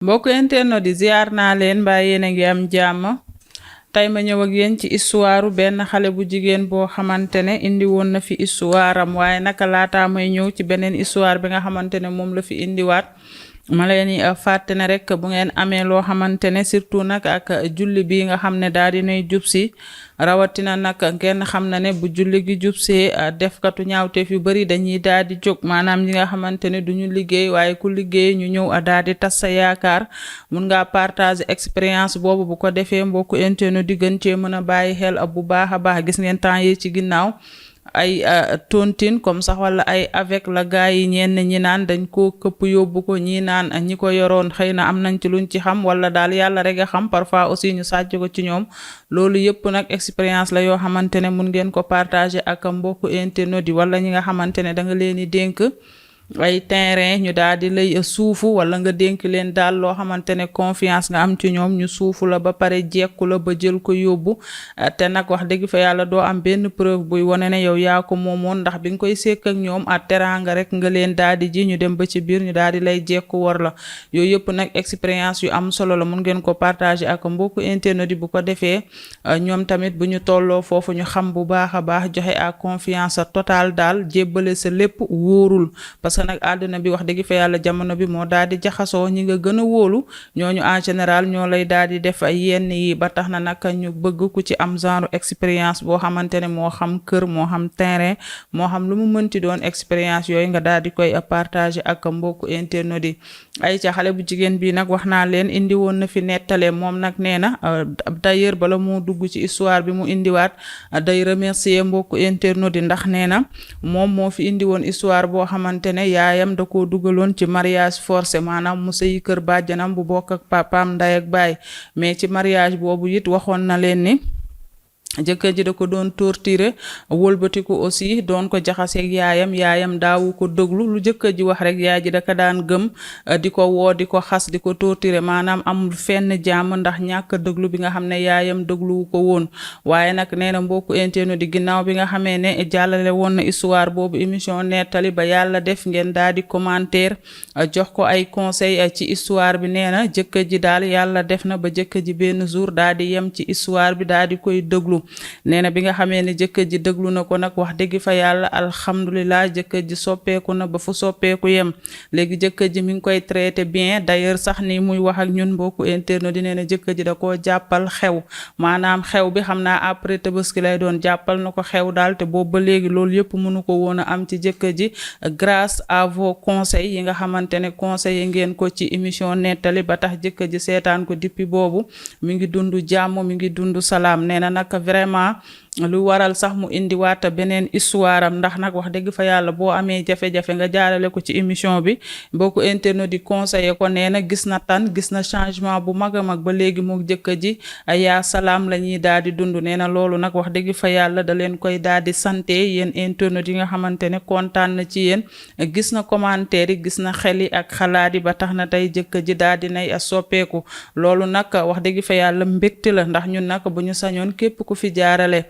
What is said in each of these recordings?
mbokk internet di ziar naa leen mbaa yéen a ngi am jàmm tey ma ñëw ak yéen ci histoire benn xale bu jigéen boo xamante ne indi woon na fi histoire am waaye naka laataa may ñëw ci beneen histoire bi nga xamante ne moom la fi indiwaat ma leen di fàtte ne rek bu ngeen amee loo xamante ne surtout nag ak julli bi nga xam ne daal di nay jub si rawatina nag ngeen xam na ne bu julli gi jub see defkatu ñaawteef yu bari dañuy daal di jóg maanaam ñi nga xamante ne duñu liggéey waaye ku liggéey ñu ñëw daal di tas sa yaakaar mun ngaa partager expérience boobu bu ko defee mbokku internet di gën cee mën a bàyyi xel bu baax a baax gis ngeen temps yi ci ginnaaw ay tontine comme sax wala ay avec la gars yi ñenn ñi naan dañ ko këpp yóbbu ko ñi naan ñi ko yoroon xëy na am nañ ci luñ ci xam wala daal yàlla rek a xam parfois aussi ñu sàcc ko ci ñoom loolu yëpp nag expérience la yoo xamante ne mun ngeen ko partager ak mbokku internet yi wala ñi nga xamante ne da nga leen di dénk ay terrain ñu daal di lay suufu wala nga dénk leen daal loo xamante ne confiance nga am ci ñoom ñu suufu la ba pare jekku la ba jël ko yóbbu te nag wax dëgg fa yàlla doo am benn preuve buy wane ne yow yaa ko moomoon ndax bi nga koy sekk ak ñoom teraanga rek nga leen daal di ji ñu dem ba ci biir ñu daal di lay jekku war la yooyu yëpp nag expérience yu am solo la mun ngeen ko partager ak mbokku internet yi bu ko defee ñoom tamit bu ñu tolloo foofu ñu xam bu baax a baax joxe à confiance totale daal jébbale sa lépp wóorul parce que nag àdduna bi wax dëgg fa yàlla jamono bi moo daal di jaxasoo ñi nga gën a wóolu ñooñu en général ñoo lay daal di def ay yenn yi ba tax na nag ñu bëgg ku ci am genre expérience boo xamante ne moo xam kër moo xam terrain moo xam lu mu mënti doon expérience yooyu nga daal di koy partager ak mbokku internet yi ay ca xale bu jigéen bi nag wax naa leen indi woon na fi nettale moom nag nee na d'ailleurs bala moo dugg ci histoire bi mu indiwaat day remercier mbokku internet yi ndax nee na moom moo fi indi woon histoire boo xamante ne yaayam da koo dugaloon ci mariage forcé maanaam mu sëyi kër bàjjanam bu bokk ak papaam nday ak baay mais ci mariage boobu it waxoon na leen ni jëkkër ji da ko doon torturer wëlbatiku aussi doon ko jaxaseeg yaayam daawu ko déglu lu jëkkër ji wax rek yaay ji da ko daan gëm di ko woo di ko xas di ko torturer maanaam amul fenn jàmm ndax ñàkk déglu bi nga xam ne yaayam dégluwu ko woon waaye nag nee na mbokku internet di ginnaaw bi nga xamee ne jàllale woon na histoire boobu émission nettali ba yàlla def ngeen daal di commentaire jox ko ay conseil ci histoire bi nee na jëkkër ji daal yàlla def na ba jëkkër ji benn jour daal di yem ci histoire bi daal di koy déglu nee na bi nga xamee ne jëkkër ji déglu na ko nag wax dëgg fa yàlla alhamdulilah jëkkër ji soppeeku na ba fu soppeeku yem léegi jëkkër ji mi ngi koy traité bien d'ailleurs sax ni muy wax ak ñun mbokku internet di nee na jëkkër ji da koo jàppal xew maanaam xew bi xam naa après Tabaski lay doon jàppal na ko xew daal te boobu ba léegi loolu yëpp mënu ko woon a am ci jëkkër ji grâce à vos conseils yi nga xamante ne conseils yi ngeen ko ci émission nettali ba tax jëkkër ji seetaan ko depuis boobu mi ngi dund jàmm mi ngi dund salaam nee na nag vraiment lu waral sax mu indiwaat beneen histoire am ndax nag wax dëgg fa yàlla boo amee jafe-jafe nga jaarale ko ci émission bi mbokku internet di conseiller ko nee na gis na tan gis na changement bu mag a mag ba léegi mook jëkkër ji yaa salaam la ñuy daal di dund nee na loolu nag wax dëgg fa yàlla da leen koy daal di santé yéen internet yi nga xamante ne kontaan na ci yéen gis na commentaire yi gis na xel yi ak xalaat yi ba tax na tey jëkkër ji daal di nay soppeeku loolu nag wax dëgg fa yàlla mbégte la ndax ñun nag bu ñu sañoon képp ku fi jaarale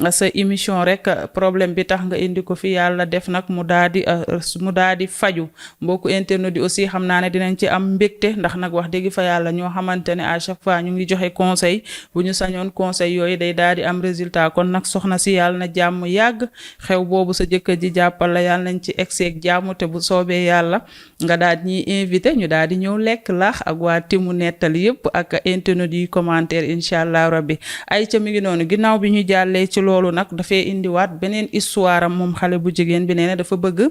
sa émission rek problème bi tax nga indi ko fi yàlla def nag mu daal di faju mbokku internet di aussi xam naa ne dinañ ci am mbégte ndax nag wax dëgg fa yàlla ñoo xamante ne à chaque fois ñu ngi joxe conseil bu ñu sañoon conseil yooyu day daal di am résultat kon nag soxna si yàlla na jàmm yàgg xew boobu sa jëkkër ji jàppal la yàlla nañ ci egseeg jàmm te bu soobee yàlla nga daal ñuy invité ñu daal di ñëw lekk laax ak waa timu nettali yëpp ak internet yi commentaire incha allah rabbi ay ca mi ngi noonu ginnaaw bi ñu jàllee ci loolu nag dafay indiwaat beneen histoire am moom xale bu jigéen bi nee na dafa bëgg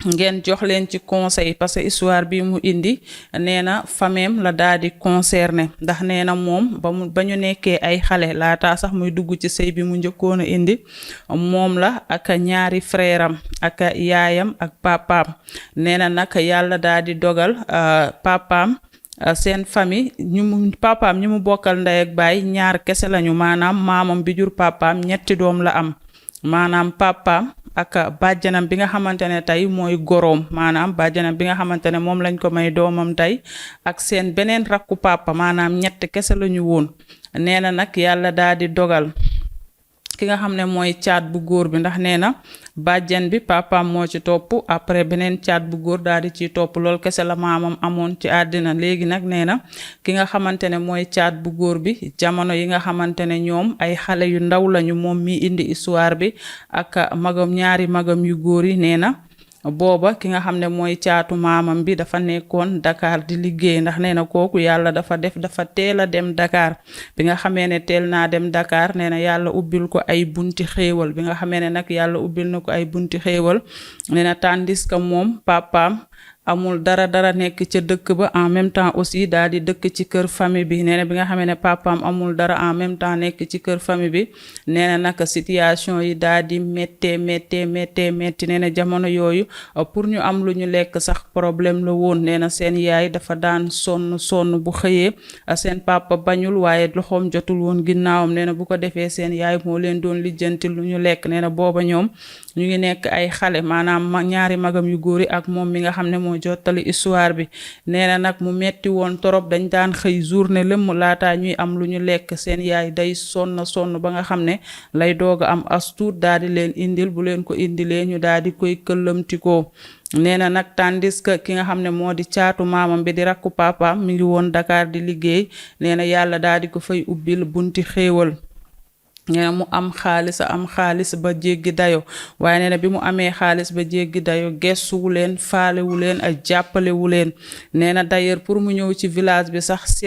ngeen jox leen ci conseil parce que histoire bi mu indi nee na fameem la daal di concerné ndax nee na moom ba ñu nekkee ay xale laataa sax muy dugg ci sëy bi mu njëkkoon a indi moom la ak ñaari frère am ak yaayam ak papaam nee na nag yàlla daal di dogal papaam seen famille papaam ñu mu bokkal ndey ak baay ñaar kese lañu maanaam maamam bi jur papaam ñetti doom la am maanaam papaam ak bàjjanam bi nga xamante ne tey mooy goroom maanaam bàjjanam bi nga xamante ne moom lañ ko may doomam tey ak seen beneen rakku papa maanaam ñett kese lañu woon nee na nag yàlla daal di dogal ki nga xam ne mooy caat bu góor bi ndax nee na bàjjen bi papaam moo ci topp après beneen caat bu góor daal di ciy topp loolu kese la maamam amoon ci àddina léegi nag nee na ki nga xamante ne mooy caat bu góor bi jamono yi nga xamante ne ñoom ay xale yu ndaw lañu moom mi indi histoire bi ak magam ñaari magam yu góor yi nee na booba ki nga xam ne mooy caatu maamam bi dafa nekkoon Dakar di liggéey ndax nee na kooku yàlla dafa def dafa teel a dem Dakar bi nga xamee ne teel naa dem Dakar nee na yàlla ubbil ko ay bunti xéewal bi nga xamee ne nag yàlla ubbil na ko ay bunti xéewal nee na tandis que moom papaam amul dara nekk ca dëkk ba en même temps aussi daal di dëkk ci kër famille bi nee na bi nga xamee ne papaam amul dara en même temps nekk ci kër famille bi nee na naka situation yi daal di méttee métti nee na jamono yooyu pour ñu am lu ñu lekk sax problème la woon nee na seen yaay dafa daan sonn bu xëyee seen papa bañul waaye loxoom jotul woon ginnaawam nee na bu ko defee seen yaay moo leen doon lijjanti lu ñu lekk nee na booba ñoom ñu ngi nekk ay xale maanaam ñaari magam yu góor yi ak moom mi nga xam ne moo jottali histoire bi nee na nag mu metti woon torop dañ daan xëy journée lëmm laataa ñuy am lu ñu lekk seen yaay day sonn ba nga xam ne lay doog a am as tuut daal di leen indil bu leen ko indilee ñu daal di koy këllamtikoo nee na nag tandis que ki nga xam ne moo di caatu maamam bi di rakku papaam mi ngi woon Dakar di liggéey nee na yàlla daal di ko fay ubbil bunti xéewal nee na mu am xaalis ba jéggi dayo waaye nee na bi mu amee xaalis ba jéggi dayo gestuwu leen faalewu leen ak jàppalewu leen nee na d'ailleurs pour mu ñëw ci village bi sax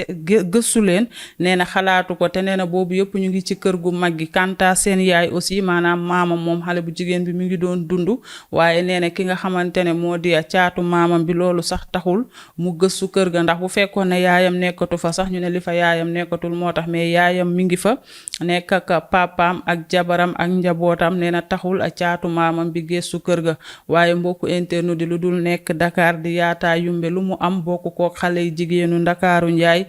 gëstu leen nee na xalaatu ko te nee na boobu yëpp ñu ngi ci kër gu mag gi kanta seen yaay aussi maanaam maamam moom xale bu jigéen bi mi ngi doon dund waaye nee na ki nga xamante ne moo di caatu maamam bi loolu sax taxul mu gëstu kër ga ndax bu fekkoon ne yaayam nekkatu fa sax ñu ne li fa yaayam nekkatul moo tax mais yaayam mi ngi fa nekk ak papaam ak jabaram ak njabootam nee na taxul a caatu maamam bi gëstu kër ga waaye mbokku internet di lu dul nekk Dakar di yaataa yumbe lu mu am bokk ko xale yi jigéenu Ndakaaru njaay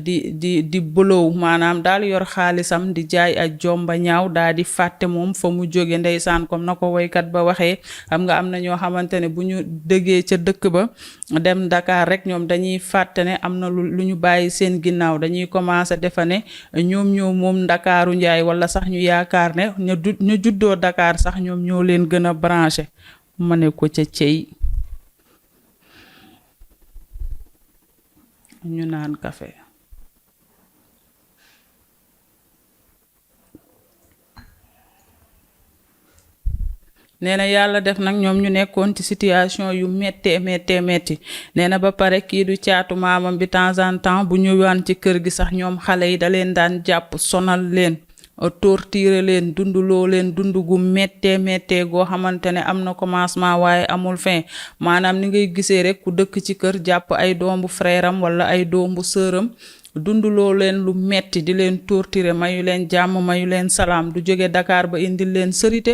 di bëlow maanaam daal yor xaalisam di jaay ak jomba ñaaw daal di fàtte moom fa mu jóge ndeysaan comme na ko woykat ba waxee xam nga am na ñoo xamante ne bu ñu dëggee ca dëkk ba dem Dakar rek ñoom dañuy fàtte ne am na lu ñu bàyyi seen ginnaaw dañuy commencé defa ne ñoom moom Ndakaaru njaay wala sax ñu yaakaar ne ñu juddoo Dakar sax ñoom ñoo leen gën a branché ma ne ko ca cey ñu naan café nee na yàlla def nag ñoom ñu nekkoon ci situation yu méttee metti nee na ba pare kii du caatu maamam bi temps en temps bu ñëwaan ci kër gi sax ñoom xale yi da leen daan jàpp sonal leen torturer leen dunduloo leen dund gu méttee goo xamante ne am na commencement waaye amul fin maanaam ni ngay gisee rek ku dëkk ci kër jàpp ay doombu frère am wala ay doombu sëram dunduloo leen lu metti di leen torturer mayu leen jàmm mayu leen salaam du jóge Dakar ba indil leen sërite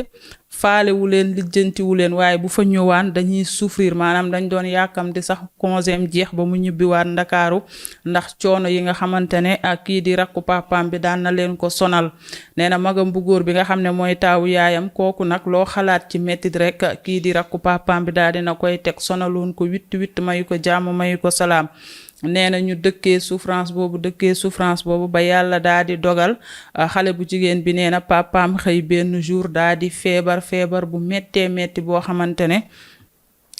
faalewu leen lijjantiwu leen waaye bu fa ñëwaan dañuy souffrir maanaam dañ doon yàkkamti sax congéem jeex ba mu ñibbiwaat Ndakaaru ndax coono yi nga xamante ne ak kii di rakku papaam bi daan na leen ko sonal nee na magam bu góor bi nga xam ne mooy taawu yaayam kooku nag loo xalaat ci mettit rek kii di rakku papaam bi daal dina koy teg sonaloon ko witt mayu ko jàmm mayu ko salaam nee na ñu dëkkee souffrance boobu ba yàlla daa di dogal xale bu jigéen bi nee na papaam xëy benn jour daa di feebar bu méttee métti boo xamante ne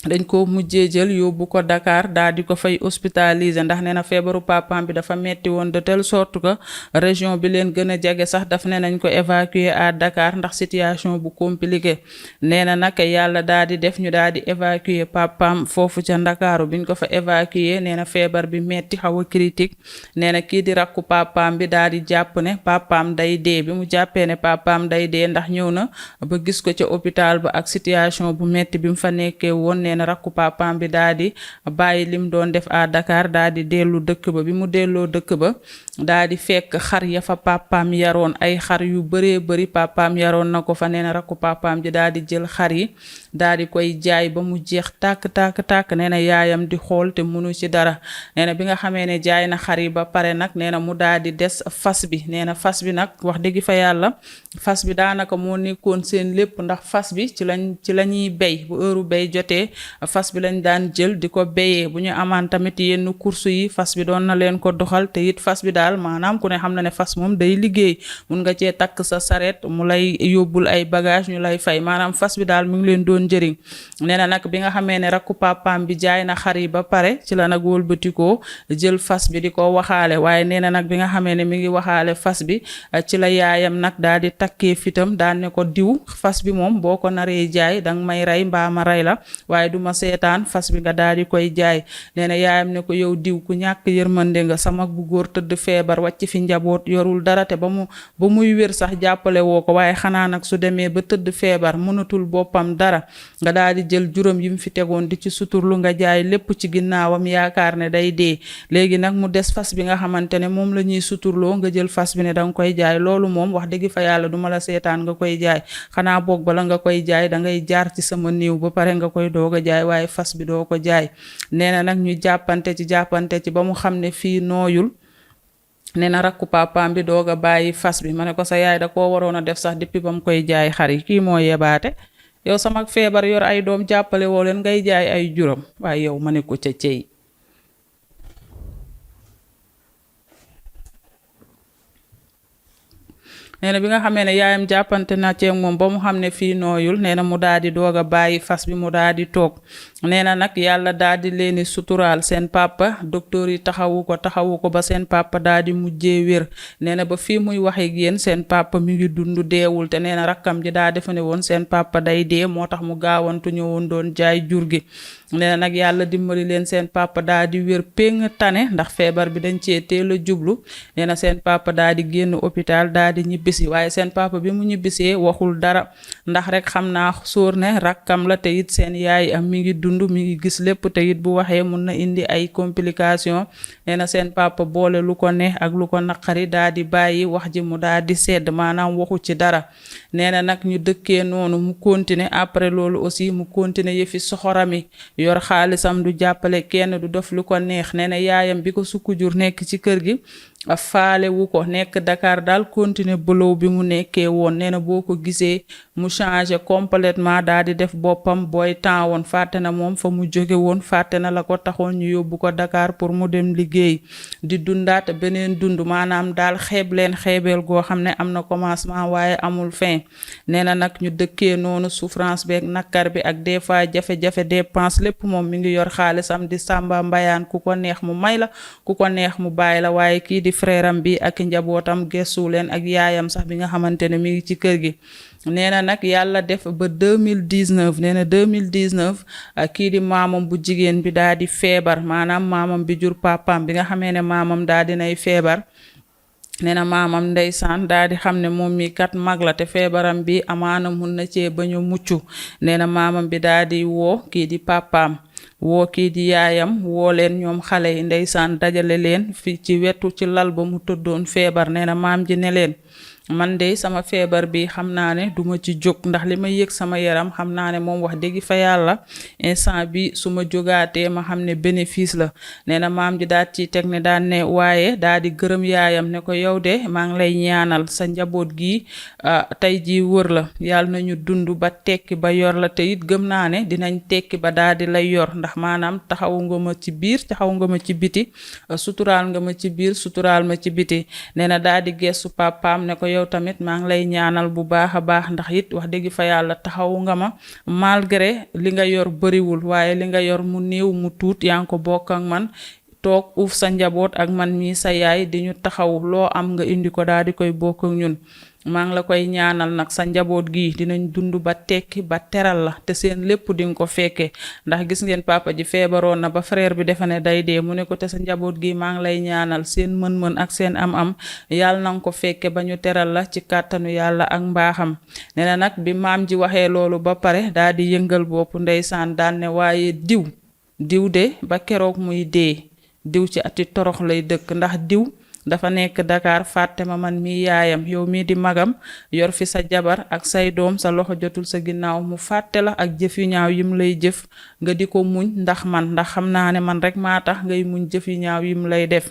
dañ ko mujjee jël yóbbu ko Dakar daal di ko fay hospitaliser ndax nee na feebaru papaam bi dafa metti woon de telle sorte que région bi leen gën a jege sax daf ne nañ ko évacuer à Dakar ndax situation bu compliqué nee na nag yàlla daal di def ñu daal di évacuer papaam foofu ca Ndakaaru biñ ko fa évacuer nee na feebar bi metti xaw a critique nee na kii di rakku papaam bi daal di jàpp ne papaam day dee bi mu jàppee ne papaam day dee ndax ñëw na ba gis ko ca hôpital ba ak situation bu metti bi mu fa nekkee woon nee na rakku papaam bi daa di bàyyi lim doon def à Dakar daa di dellu dëkk ba bi mu delloo dëkk ba daa di fekk xar ya fa papaam yaroon ay xar yu bëree papaam yaroon na ko fa nee na rakku papaam ji daa di jël xar yi daa di koy jaay ba mu jeex tàkk nee na yaayam di xool te mënu ci dara nee na bi nga xamee ne jaay na xar yi ba pare nag nee na mu daa di des fas bi nee na fas bi nag wax dëgg fa yàlla fas bi daanaka moo nekkoon seen lépp ndax fas bi ci lañuy bey bu heure bey jotee fas bi lañ daan jël di ko béyee bu ñu amaan tamit yenn course yi fas bi doon na leen ko doxal te it fas bi daal maanaam ku ne xam na ne fas moom day liggéey mun nga cee takk sa saret mu lay yóbbul ay bagage ñu lay fay maanaam fas bi daal mu ngi leen doon njëriñ. nee na nag bi nga xamee ne rakku papaam bi jaay na xar yi ba pare ci la nag wëlbatikoo jël fas bi di ko waxaale waaye nee na nag bi nga xamee ne mi ngi waxaale fas bi ci la yaayam nag daal di takkee fitam daal ne ko diw fas bi moom boo ko naree jaay danga may rey mbaa ma rey la waaye du ma seetaan fas bi nga daal di koy jaay. nee na yaayam ne ko yow diw ku ñàkk yërmande nga sama bu góor tëdd feebar wàcc fi njaboot yorul dara te ba muy wér sax jàppale woo ko waaye xanaa nag su demee ba tëdd feebar mënatul boppam dara nga daal di jël juróom yi mu fi tegoon di ci suturlu nga jaay lépp ci ginnaawam yaakaar ne day dee léegi nag mu des fas bi nga xamante ne moom la ñuy suturloo nga jël fas bi ne danga koy jaay loolu moom wax dëgg fa yàlla duma la seetaan nga koy jaay xanaa boog bala nga koy jaay dangay jaar ci sama néew ba pare nga koy doog a jaay waaye fas bi doo ko jaay. nee na nag ñu jàppante ci ba mu xam ne fii nooyul nee na rakku papaam bi doog a bàyyi fas bi ma ne ko sa yaay da koo waroon a def sax depuis ba mu koy jaay xar yi kii moo yebaate yow sama feebar yor ay doom jàppale woo leen ngay jaay ay juróom waaye yow ma ne ko ca cey. nee na bi nga xamee ne yaayam jàppante na ceeg moom ba mu xam ne fii nooyul nee na mu daal di doog a bàyyi fas bi mu daal di toog nee na nag yàlla daal di leeni suturaal seen papa docteur yi taxawu ko ba seen papa daal di mujjee wér. nee na ba fii muy waxe ak yéen seen papa mi ngi dund deewul te nee na rakkam ji daa defe ne woon seen papa day dee moo tax mu gaawantu ñëwoon doon jaay jur gi. nee na nag yàlla dimbali leen seen papa daa di wér péng tane ndax feebar bi dañ cee teel a jublu. nee na seen papa daa di génn hôpital daa di ñibbisi waaye seen papa bi mu ñibbisee waxul dara ndax rek xam naa sóor ne rakkam la te it seen yaay am mi ngi dund mi ngi gis lépp te it bu waxee mun na indi ay complication. nee na seen papa boole lu ko neex ak lu ko naqari daa di bàyyi wax ji mu daa di sedd maanaam waxu ci dara. nee na nag ñu dëkkee noonu mu continuer après loolu aussi mu continuer yëfi soxorami yor xaalisam du jàppale kenn du def lu ko neex. nee na yaayam bi ko sukku jur nekk ci kër gi faale wu ko nekk Dakar daal continuer bëlow bi mu nekkee woon. nee na boo ko gisee mu changé complètement daal di def boppam booy temps woon fàtte na moom fa mu jóge woon fàtte na la ko taxoon ñu yóbbu ko Dakar pour mu dem liggéey di dundaat beneen dund maanaam daal xeeb leen xeebeel goo xam ne am na commencement waaye amul fin. nee na nag ñu dëkkee noonu souffrance beeg nakar bi ak des fois jafe-jafe dépense lépp moom mi ngi yor xaalisam di sàmba mbayaan ku ko neex mu may la ku ko neex mu bàyyi la waaye kii di frère am bi ak njabootam gestu leen ak yaayam sax bi nga xamante ne mi ngi ci kër gi. nee na nag yàlla def ba 2019 nee na 2019 kii di maamam bu jigéen bi daa di feebar maanaam maamam bi jur papaam bi nga xamee ne maamam daa dinay feebar. nee na maamam ndeysaan daa di xam ne moom mi kat mag la te feebaram bi amaana mun na cee bañ a mucc. nee na maamam bi daa di woo kii di papaam woo kii di yaayam woo leen ñoom xale yi ndeysaan dajale leen fi ci wetu ci lal ba mu tëddoon feebar. nee na maam ji ne leen man de sama feebar bi xam naa ne duma ci jóg ndax li ma yëg sama yaram xam naa ne moom wax dëgg fa yàlla instant bi su ma jógaatee ma xam ne bénéfice la. nee na maam ji daal ci teg ne daan ne waaye daal di gërëm yaayam ne ko yow de maa ngi lay ñaanal sa njaboot gi tey ji wër la yàlla nañu dund ba tekki ba yor la te it gëm naa ne dinañ tekki ba daal di lay yor ndax maanaam taxawu nga ma ci biir taxaw nga ma ci biti suturaal nga ma ci biir suturaal ma ci biti. nee na daal di gestu papaam ne ko yow tamit maa ngi lay ñaanal bu baax a baax ndax it wax dëgg fa yàlla taxawu nga ma malgré li nga yor bariwul waaye li nga yor mu néew mu tuut yaa ngi ko bokk ak man toog uuf sa njaboot ak man mii sa yaay di ñu taxaw loo am nga indi ko daal di koy bokk ak ñun. maa ngi la koy ñaanal nag sa njaboot gi dinañ dund ba tekki ba teral la te seen lépp di nga ko fekke ndax gis ngeen papa ji feebaroon na ba frère bi defe ne day dee mu ne ko te sa njaboot gi maa ngi lay ñaanal seen mën-mën ak seen am-am yàlla na nga ko fekke ba ñu teral la ci kàttanu yàlla ak mbaaxam. nee na nag bi maam ji waxee loolu ba pare daal di yëngal bopp ndeysaan daan ne waaye diw de ba keroog muy dee diw ci ati torox lay dëkk ndax diw dafa nekk Dakar fàtte ma man mi yaayam yow mii di magam yor fi sa jabar ak say doom sa loxo jotul sa ginnaaw mu fàtte la ak jëf yu ñaaw yim lay jëf nga di ko muñ ndax man ndax xam naa ne man rek maa tax ngay muñ jëf yu ñaaw yim lay def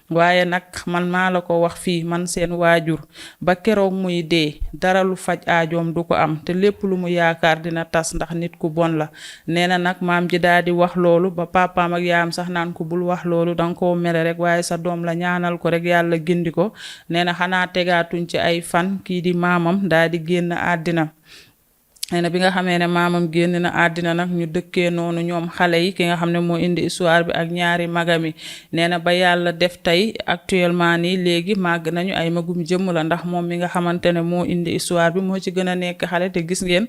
waaye nag man maa la ko wax fii man seen waajur ba keroog muy dee dara lu faj aajoom du ko am te lépp lu mu yaakaar dina tas ndax nit ku bon la nee na nag maam ji daal di wax loolu ba papaam ak yaayam sax naan ko bul wax loolu danga koo mere rek waaye sa doom la ñaanal ko rek yàlla gindi ko nee na xanaa tegaatuñ ci ay fan kii di maamam daal di génn àddina nee na bi nga xamee ne maamam génn na àddina nag ñu dëkkee noonu ñoom xale yi ki nga xam ne moo indi histoire bi ak ñaari magami nee na ba yàlla def tey actuellement nii léegi màgg nañu ay magum jëmm la ndax moom mi nga xamante ne moo indi histoire bi moo ci gën a nekk xale te gis ngeen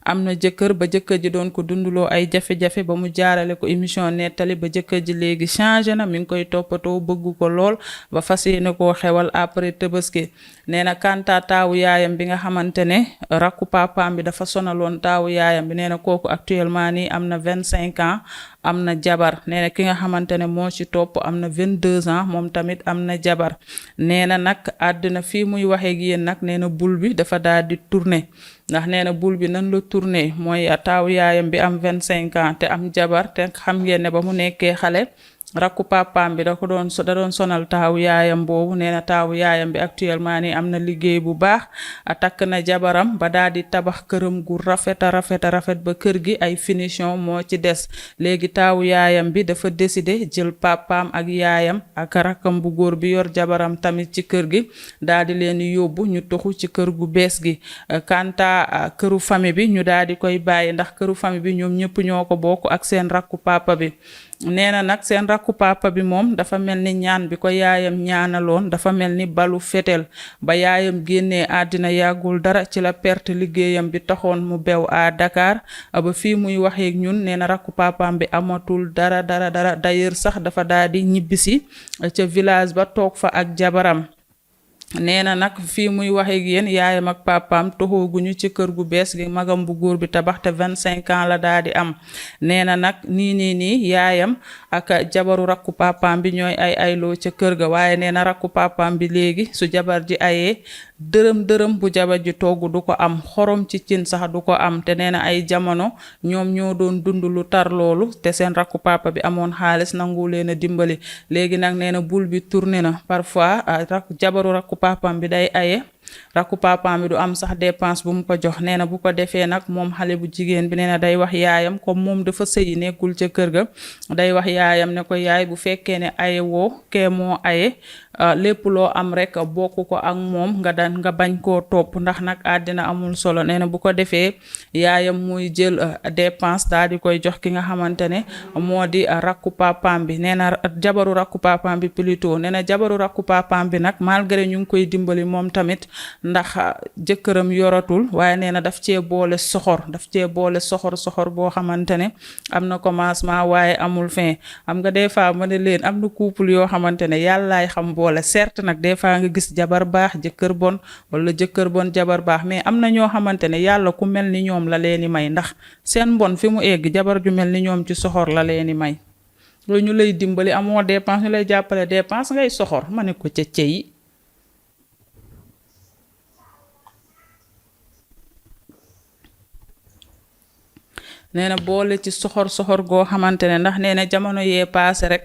am na jëkkër ba jëkkër ji doon ko dunduloo ay jafe-jafe ba mu jaarale ko émission nettali ba jëkkër ji léegi changé na mi ngi koy toppatoo bëgg ko lool ba fas yéene koo xewal après Tabaski nee na kanta taawu yaayam bi nga xamante ne rakku papaam bi dafa sonaloon taawu yaayam bi nee na kooku actuellement nii am na 25 ans am na jabar nee na ki nga xamante ne moo ci topp am na 22 ans moom tamit am na jabar nee na nag àddina fii muy waxee ak yéen nag nee na bul bi dafa daal di tourner ndax nee na bul bi nan la tourner mooy taawu yaayam bi am 25 ans te am jabar te xam ngeen ne ba mu nekkee xale rakku papaam bi da doon sonal taawu yaayam boobu nee na taawu yaayam bi actuellement nii am na liggéey bu baax takk na jabaram ba daal di tabax këram gu rafet a rafet ba kër gi ay finition moo ci des léegi taawu yaayam bi dafa décider jël papaam ak yaayam ak rakkam bu góor bi yor jabaram tamit ci kër gi daal di leen yóbbu ñu toxu ci kër gu bees gi kanta këru famille bi ñu daal di koy bàyyi ndax këru famille bi ñoom ñëpp ñoo ko bokk ak seen rakku papa bi nee na nag seen rakku papa bi moom dafa mel ni ñaan bi ko yaayam ñaanaloon dafa mel ni balu fetel ba yaayam génnee àddina yàggul dara ci la perte liggéeyam bi taxoon mu bew à Dakar ba fii muy waxeek ñun nee na rakku papaam bi amatul dara d'ailleurs sax dafa daal di ñibbisi ca village ba toog fa ak jabaram nee na nag fii muy waxee ak yéen yaayam ak papaam toxooguñu ci kër gu bees gi magam bu góor bi tabax te 25 ans la daal di am nee na nag nii yaayam ak jabaru rakku papaam bi ñooy ayloo ca kër ga waaye nee na rakku papaam bi léegi su jabar ji ayee dërëm bu jabar ji togg du ko am xorom ci cin sax du ko am te nee na ay jamono ñoom ñoo doon dund lu tar loolu te seen rakku papa bi amoon xaalis nangu leen a dimbali léegi nag nee na bul bi tourné na parfois jabaru rakku papam bi day aye rakku papaam bi du am sax dépense bu mu ko jox nee na bu ko defee nag moom xale bu jigéen bi nee na day wax yaayam comme moom dafa sëyi nekkul ca kër ga day wax yaayam ne ko yaay bu fekkee ne aye woo kee moo aye lépp loo am rek bokk ko ak moom nga bañ koo topp ndax nag àddina amul solo nee na bu ko defee yaayam muy jël dépense daal di koy jox ki nga xamante ne moo di rakku papaam bi nee na jabaru rakku papaam bi plutôt nee na jabaru rakku papaam bi nag malgré ñu ngi koy dimbali moom tamit ndax jëkkëram yoratul waaye nee na daf cee boole soxor boo xamante ne am na commencement waaye amul fin xam nga des fois ma ne leen am na couple yoo xamante ne yàllaay xam boole certes nag des fois nga gis jabar baax jëkkër bon wala jëkkër bon jabar baax mais am na ñoo xamante ne yàlla ku mel ni ñoom la leen di may ndax seen bon fi mu egg jabar ju mel ni ñoom ci soxor la leen di may loolu ñu lay dimbali amoo dépense ñu lay jàppale dépense ngay soxor ma ne ko ca cey nee na boole ci soxor goo xamante ne ndax nee na jamono yee paase rek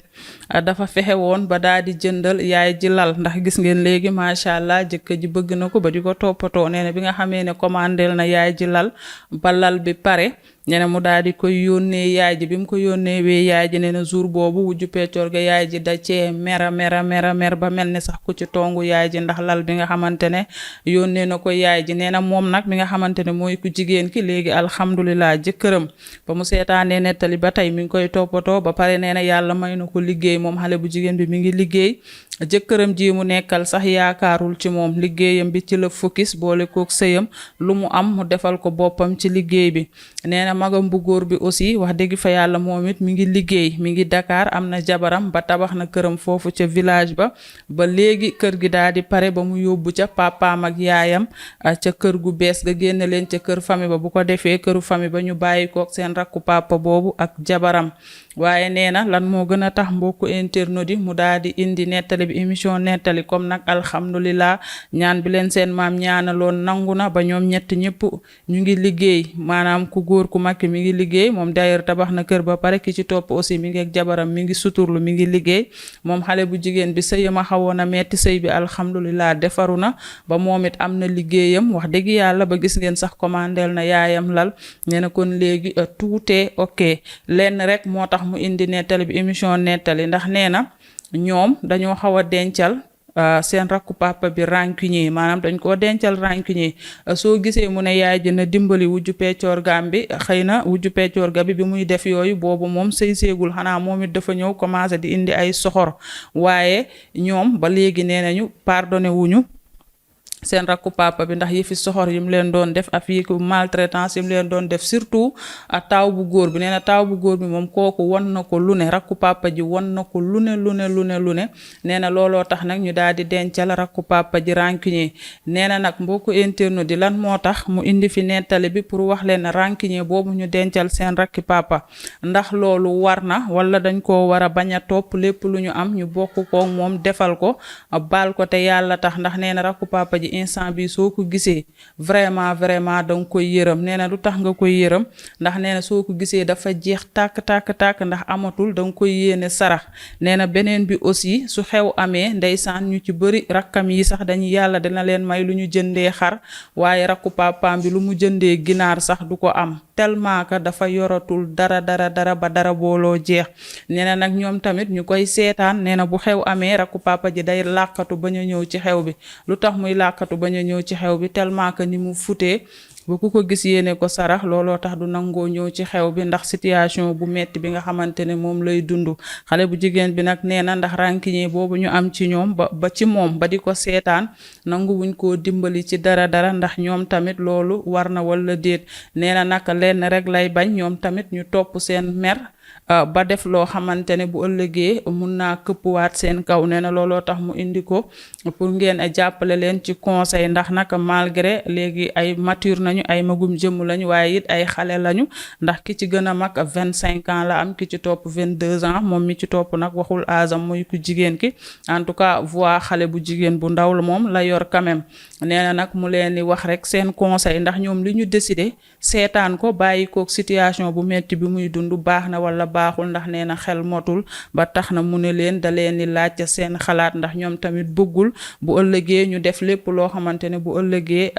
dafa fexe woon ba daal di jëndal yaay ji lal ndax gis ngeen léegi macha allah jëkkër ji bëgg na ko ba di ko toppatoo nee na bi nga xamee ne commandel na yaay ji lal ba lal bi pare nee na mu daal di koy yónnee yaay ji bi mu ko yónnee wee yaay ji nee na jour boobu wujju peccoor ga yaay ji da cee mer ba mel ni sax ku ci tongu yaay ji ndax lal bi nga xamante ne yónnee na ko yaay ji nee na moom nag mi nga xamante ne mooy ku jigéen ki léegi alhamdulilah jëkkëram ba mu seetaanee nettali ba tey mi ngi koy toppatoo ba pare nee na yàlla may na ko liggéey moom xale bu jigéen bi mi ngi liggéey jëkkëram ji mu nekkal sax yaakaarul ci moom liggéeyam bi ci la focus boole kook sëyam lu mu am mu defal ko boppam ci liggéey bi nee na magam bu góor bi aussi wax dëgg fa yàlla moom it mi ngi liggéey mi ngi Dakar am na jabaram ba tabax na këram foofu ca village ba léegi kër gi daal di pare ba mu yóbbu ca papaam ak yaayam ca kër gu bees ga génne leen ca kër famille ba bu ko defee këru famille ba ñu bàyyi kook seen rakku papa boobu ak jabaram waaye nee na lan moo gën a tax mbokku internautes yi mu daal di indi nettali nettali bi émission nettali comme nag alhamdulilah ñaan bi leen seen maam ñaanaloon nangu na ba ñoom ñett ñëpp ñu ngi liggéey maanaam ku góor ku mag mi ngi liggéey moom d'ailleurs tabax na kër ba pare ki ci topp aussi mi ngi ak jabaram mi ngi suturlu mi ngi liggéey moom xale bu jigéen bi sëyam a xawoon a metti sëy bi alhamdulilah defaru na ba moom it am na liggéeyam wax dëgg yàlla ba gis ngeen sax commandeel na yaayam lal nee na kon léegi tuutee ok lenn rek moo tax mu indi nettali bi émission nettali ndax nee na ñoom dañoo xaw a dencal seen rakku papa bi rancunier maanaam dañ koo dencal rancunier soo gisee mu ne yaay ji na dimbali wujju peccoor gaam bi xëy na wujju peccoor ga bi muy def yooyu boobu moom sëy séegul xanaa moom it dafa ñëw commencé di indi ay soxor waaye ñoom ba léegi nee nañu pardonné wuñu seen rakku papa bi ndax yëfi soxor yim leen doon def ak yi ko maltraitance yim leen doon def surtout ak taaw bu góor bi nee na taaw bu góor bi moom kooku won na ko lu ne rakku papa ji won na ko lu ne nee na looloo tax nag ñu daal di dencal rakku papa ji rancunier nee na nag mbokku internet di lan moo tax mu indi fi nettali bi pour wax leen rancunier boobu ñu dencal seen rakki papa ndax loolu war na wala dañ koo war a bañ a topp lépp lu ñu am ñu bokk ko moom defal ko baal ko te yàlla tax ndax nee na rakku papa ji instant bi soo ko gisee vraiment danga koy yërëm nee na lu tax nga koy yërëm ndax nee na soo ko gisee dafa jeex tàkk ndax amatul danga koy yéene sarax nee na beneen bi aussi su xew amee ndeysaan ñu ci bëri rakkam yi sax dañu yàlla dina leen may lu ñu jëndee xar waaye rakku papaam bi lu mu jëndee ginaar sax du ko am tellement que dafa yoratul dara ba dara booloo jeex nee na nag ñoom tamit ñu koy seetaan nee na bu xew amee rakku papa ji day làkkatu bañ a ñëw ci xew bi lu tax muy làkkatu bañ a ñëw ci xew bi tellement que ni mu futee ba ku ko gis yéene ko sarax looloo tax du nangoo ñëw ci xew bi ndax situation bu metti bi nga xamante ne moom lay dund xale bu jigéen bi nag nee na ndax rancunier boobu ñu am ci ñoom ba ci moom ba di ko seetaan nangu wuñ koo dimbali ci dara ndax ñoom tamit loolu war na wala déet nee na nag lenn rek lay bañ ñoom tamit ñu topp seen mer ba def loo xamante ne bu ëllëgee mun naa këppwaat seen kaw nee na looloo tax mu indi ko pour ngeen jàppale leen ci conseil ndax nag malgré léegi ay mature nañu ay magum jëmm lañu waaye it ay xale lañu ndax ki ci gën a mag 25 ans la am ki ci topp 22 ans moom mi ci topp nag waxul aasam muy ku jigéen ki en tout cas voix xale bu jigéen bu ndaw la moom la yor quand même nee na nag mu leen di wax rek seen conseil ndax ñoom li ñu décidé seetaan ko bàyyi kook situation bu metti bi muy dund baax na wala baaxul ndax nee na xel motul ba tax na mu ne leen da leen di laaj seen xalaat ndax ñoom tamit bëggul bu ëllëgee ñu def lépp loo xamante ne bu ëllëgee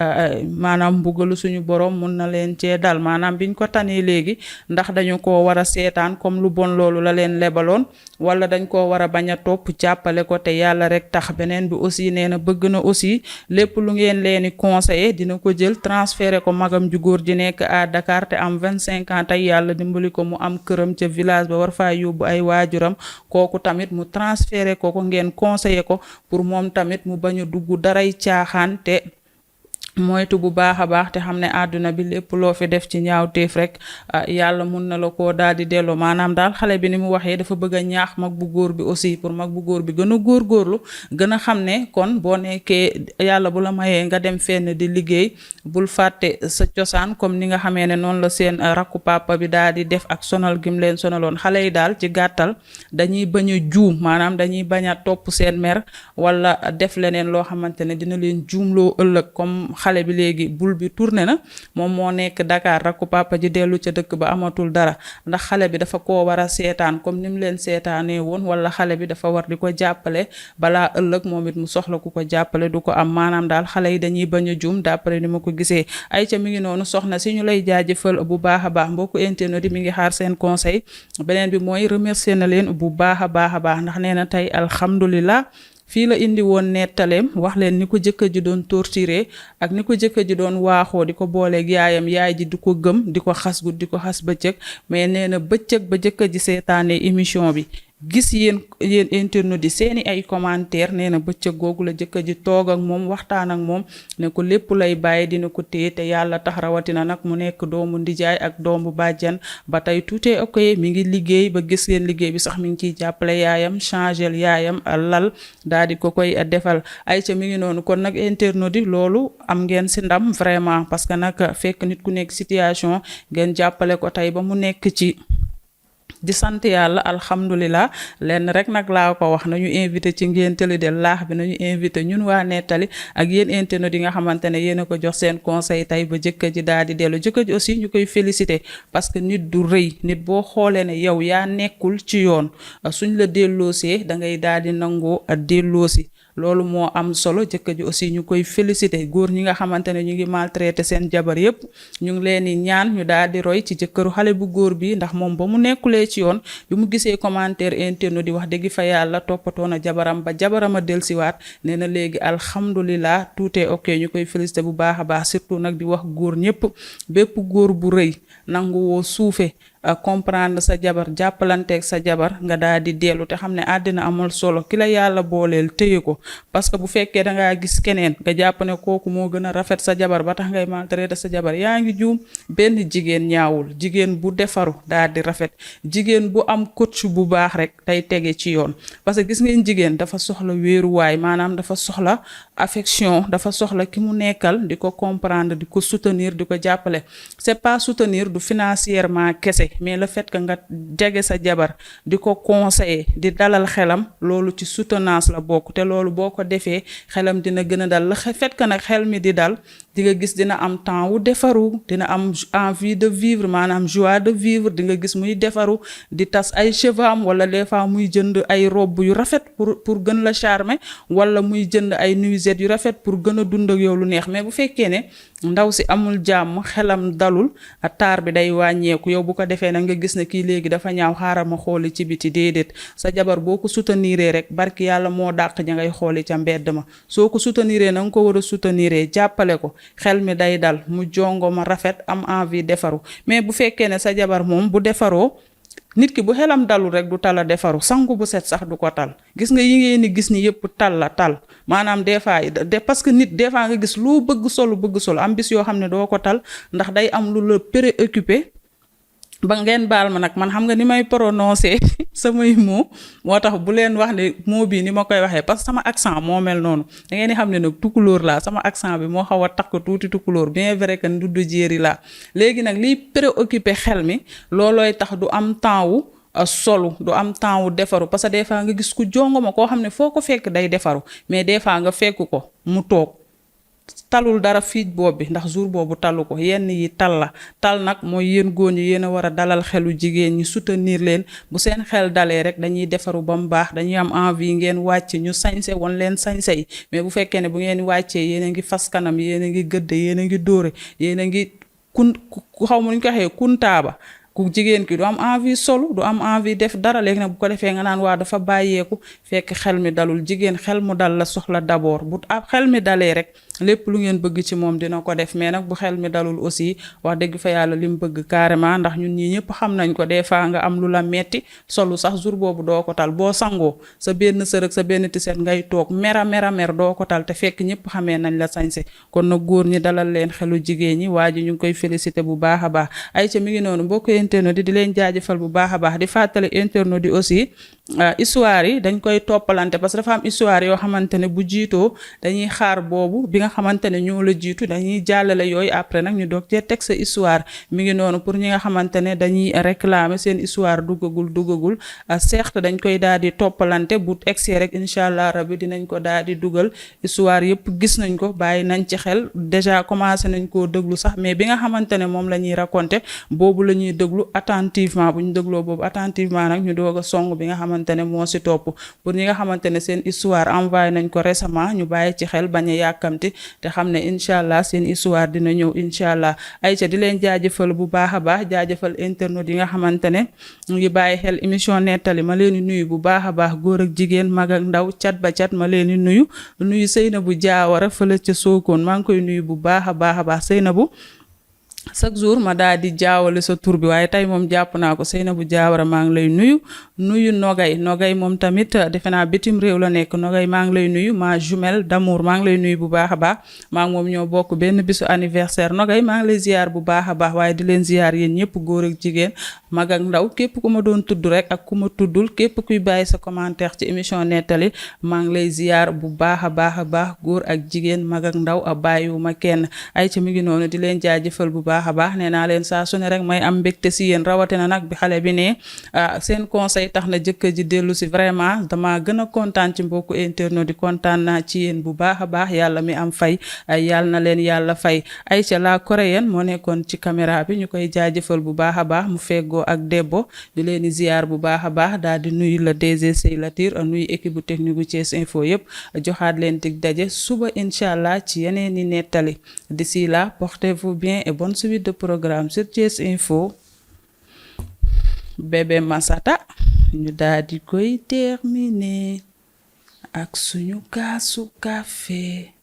maanaam mbugalu suñu borom mun na leen cee dal maanaam biñ ko tanee léegi ndax dañu ko war a seetaan comme lu bon loolu la leen lebaloon wala dañ ko war a bañ a topp jàppale ko te yàlla rek tax beneen bi aussi nee na bëgg na aussi lépp lu ngeen leen di conseiller dina ko jël transféré ko magam ju góor ji nekk à Dakar te am 25 ans tey yàlla dimbali ko mu am këram ca village ba war faa yóbbu ay waajuram kooku tamit mu transféré ko ngeen conseiller ko pour moom tamit mu bañ a dugg daray caaxaan te moytu bu baax a baax te xam ne àdduna bi lépp loo fi def ci ñaawteef rek yàlla mun na la koo daal di delloo maanaam daal xale bi ni mu waxee dafa bëgg a ñaax mag bu góor bi aussi pour mag bu góor bi gën a góorgóorlu gën a xam ne kon boo nekkee yàlla bu la mayee nga dem fenn di liggéey bul fàtte sa cosaan comme ni nga xamee ne noonu la seen rakku papa bi daal di def ak sonal gim leen sonaloon xale yi daal ci gàttal dañuy bañ a juum maanaam dañuy bañ a topp seen mer wala def leneen loo xamante ne dina leen juumloo ëllëg comme xale bi léegi bul bi tourné na moom moo nekk Dakar rakku papa ji dellu ca dëkk ba amatul dara ndax xale bi dafa koo war a seetaan comme ni mu leen seetaanee woon wala xale bi dafa war di ko jàppale balaa ëllëg moom it mu soxla ku ko jàppale du ko am maanaam daal xale yi dañuy bañ a juum d'après ni ma ko gisee ay ca mi ngi noonu soxna si ñu lay jaajëfal bu baax a baax mbokku internet yi mi ngi xaar seen conseil beneen bi mooy remercier na leen bu baax a baax ndax nee na tey alhamdulilah fii la indi woon nettaleem wax leen ni ko jëkkër ji doon torturer ak ni ko jëkkër ji doon waaxoo di ko booleeg yaayam yaay ji di ko gëm di ko xas guddi di ko xas bëccëg mais nee na bëccëg ba jëkkër ji seetaanee émission bi gis yéen internet yi seeni ay commentaire nee na bëccëg googu la jëkkër ji toog ak moom waxtaan ak moom ne ko lépp lay bàyyi dina ko téye te yàlla tax rawatina nag mu nekk doomu ndijaay ak doomu bàjjan ba tey tout est ok mi ngi liggéey ba gis ngeen liggéey bi sax mi ngi ciy jàppale yaayam changel yaayam lal daal di ko koy defal ay ca mi ngi noonu kon nag internet yi loolu am ngeen si ndam vraiment parce que nag fekk nit ku nekk situation ngeen jàppale ko tey ba mu nekk ci di sant yàlla alhamdulilah. lenn rek nag laa ko wax nañu invité ci ngénte li de laax bi nañu invité ñun waa nettali ak yéen internet yi nga xamante ne yéen a ko jox seen conseil tey ba jëkkër ji daal di dellu jëkkër ji aussi ñu koy félicité parce que nit du rëy nit boo xoolee ne yow yaa nekkul ci yoon suñ la delloosee da ngay daal di nangoo delloosi loolu moo am solo jëkkër ji aussi ñu koy félicité góor ñi nga xamante ne ñu ngi maltraité seen jabar yépp ñu ngi leen di ñaan ñu daal di roy ci jëkkëru xale bu góor bi ndax moom ba mu nekkulee ci yoon bi mu gisee commentaire internet di wax dëgg fa yàlla toppatoo na jabaram ba jabaram a dellusiwaat nee na léegi alhamdulilah tout est ok ñu koy félicité bu baax a baax surtout nag di wax góor ñépp bépp góor bu rëy nangu woo suufe comprendre sa jabar jàppalanteeg sa jabar nga daal di dellu te xam ne àddina amul solo ki la yàlla booleel téye ko parce que bu fekkee dangaa gis keneen nga jàpp ne kooku moo gën a rafet sa jabar ba tax ngay maltraité sa jabar yaa ngi juum benn jigéen ñaawul jigéen bu defaru daal di rafet jigéen bu am coach bu baax rek tey tege ci yoon parce que gis ngeen jigéen dafa soxla wéeruwaay maanaam dafa soxla affection dafa soxla ki mu nekkal di ko comprendre di ko soutenir di ko jàppale c'est pas soutenir du financièrement kese mais le fait que nga jege sa jabar di ko conseiller di dalal xelam loolu ci soutenance la bokk te loolu boo ko defee xelam dina gën a dal le fait que nag xel mi di dal di nga gis dina am temps wu defaru dina am envie de vivre maanaam joie de vivre di nga gis muy defaru di tas ay cheveux am wala des fois muy jënd ay robe yu rafet pour gën la charmer wala muy jënd ay nuisettes yu rafet pour gën a dund ak yow lu neex mais bu fekkee ne ndaw si amul jàmm xelam dalul taar bi day wàññeeku yow bu ko defee nag nga gis ne kii léegi dafa ñaaw xaaral ma xooli ci biti déedéet sa jabar boo ko souteniree rek barki yàlla moo dàq ña ngay xooli ca mbedd ma soo ko souteniree na nga ko war a souteniree jàppale ko xel mi day dal mu jongo ma rafet am envie defaru mais bu fekkee ne sa jabar moom bu defaroo nit ki bu xelam dalul rek du tala defaru sangu bu set sax du ko tal gis nga yi ngeen ni gis ni yëpp tal la tal maanaam des fois parce que nit des fois nga gis lu bëgg solo am bis yoo xam ne doo ko tal ndax day am lu la préoccupé ba ngeen baal ma nag man xam nga ni may prononcer samay mots moo tax bu leen wax ne mot bii ni ma koy waxee parce que sama accent moo mel noonu da ngeen di xam ne nag tukulóor laa sama accent bi moo xaw a takk tuuti tukulóor bien vrai que nduddu jéeri laa léegi nag liy préoccupé xel mi loolooy tax du am temps wu solu du am temps wu defaru parce que des fois nga gis ku jongo ma koo xam ne foo ko fekk day defaru mais des fois nga fekk ko mu toog talul dara fiij boobu bi ndax jour boobu talu ko yenn yi tal la tal nag mooy yéen góor ñi yéen a war a dalal xelu jigéen ñi soutenir leen bu seen xel dalee rek dañuy defaru ba mu baax dañuy am envie ngeen wàcc ñu sañse won leen sañse yi mais bu fekkee ne bu ngeen wàccee yéen a ngi fas kanam yéen a ngi gëdd yéen a ngi dóore yéen a ngi ku xaw ma nu ñu ko waxee kuntaaba ku jigéen ki du am envie solu du am envie def dara léegi nag bu ko defee nga naan waa dafa bàyyeeku fekk xel mi dalul jigéen xel mu dal la soxla d'abord bu xel mi dalee rek lépp lu ngeen bëgg ci moom dina ko def mais nag bu xel mi dalul aussi wax dëgg fa yàlla li mu bëgg carrément ndax ñun ñii ñëpp xam nañ ko des fois nga am lu la metti solu sax jour boobu doo ko tal boo sangoo sa benn sërëg sa benn tiset ngay toog mer doo ko tal te fekk ñëpp xamee nañ la sañse kon nag góor ñi dalal leen xelu jigéen ñi waa ji ñu ngi koy félicité bu baax a baax ay ca mi ngi noonu mbokk internet di leen jaajëfal bu baax a baax di fàttali internet di aussi histoire yi dañ koy toppalante parce que dafa am histoire yoo xamante ne bu jiitoo dañuy xaar boobu bi nga xamante ne ñoo la jiitu dañuy jàllale yooyu après nag ñu doog cee teg sa histoire mi ngi noonu pour ñi nga xamante ne dañuy réclamer seen histoire duggagul certes dañ koy daal di toppalante bu egsee rek incha allah rabbi dinañ ko daal di dugal histoire yëpp gis nañ ko bàyyi nañ ci xel déjà commencé nañ koo déglu sax mais bi nga xamante ne moom la ñuy raconter boobu la ñuy déglu attentivement bu ñu dégloo boobu attentivement nag ñu doog a song bi nga xamante ne moo si topp pour ñi nga xamante ne seen histoire envoyé nañ ko récemment ñu bàyyi ci xel bañ a yàkkamti te xam ne incha allah seen histoire dina ñëw incha allah ayca di leen jaajëfal bu baax a baax jaajëfal internautes yi nga xamante ne ñu ngi bàyyi xel émission nettali ma leen di nuyu bu baax a baax góor ak jigéen mag ak ndaw cat ba cat ma leen di nuyu Seynabou Diawara fële ca Sokone maa ngi koy nuyu bu baax a baax Seynabou chaque jour ma daal di jaawale sa tur bi waaye tey moom jàpp naa ko Seynabou Diawara maa ngi lay nuyu Nogay moom tamit defe naa bitim réew la nekk Nogay maa ngi lay nuyu ma jumelle d'amour maa ngi lay nuyu bu baax a baax maa ngi moom ñoo bokk benn bisu anniversaire Nogay maa ngi lay ziar bu baax a baax waaye di leen ziar yéen ñëpp góor ak jigéen mag ak ndaw képp ku ma doon tudd rek ak ku ma tuddul képp kuy bàyyi sa commentaire ci émission nettali maa ngi lay ziar bu baax a baax góor ak jigéen mag ak ndaw a bàyyiwuma kenn ay ci mi ngi noonu di leen jaajëfal bu baax baax a baax nee naa leen saa su ne rek may am mbégte si yéen rawatina nag bi xale bi ne seen conseil tax na jëkkër ji dellu si vraiment dama gën a kontaan ci mbokku internet di kontaan naa ci yéen bu baax a baax yàlla mi am fay yàlla na leen yàlla fay Aïcha la coréenne moo nekkoon ci caméra bi ñu koy jaajëfal bu baax a baax mu feggoo ak Debbo di leen di ziar bu baax a baax daal di nuyu la DG Sey Latir nuyu équipe bu technique bu Thiès Info yëpp joxaat leen dig daje suba incha allah ci yeneen i nettali d'ici là portez-vous bien et bonne suite de programme sur Thiès Info. Bébé Massata ñu daal di koy terminer ak suñu kaasu café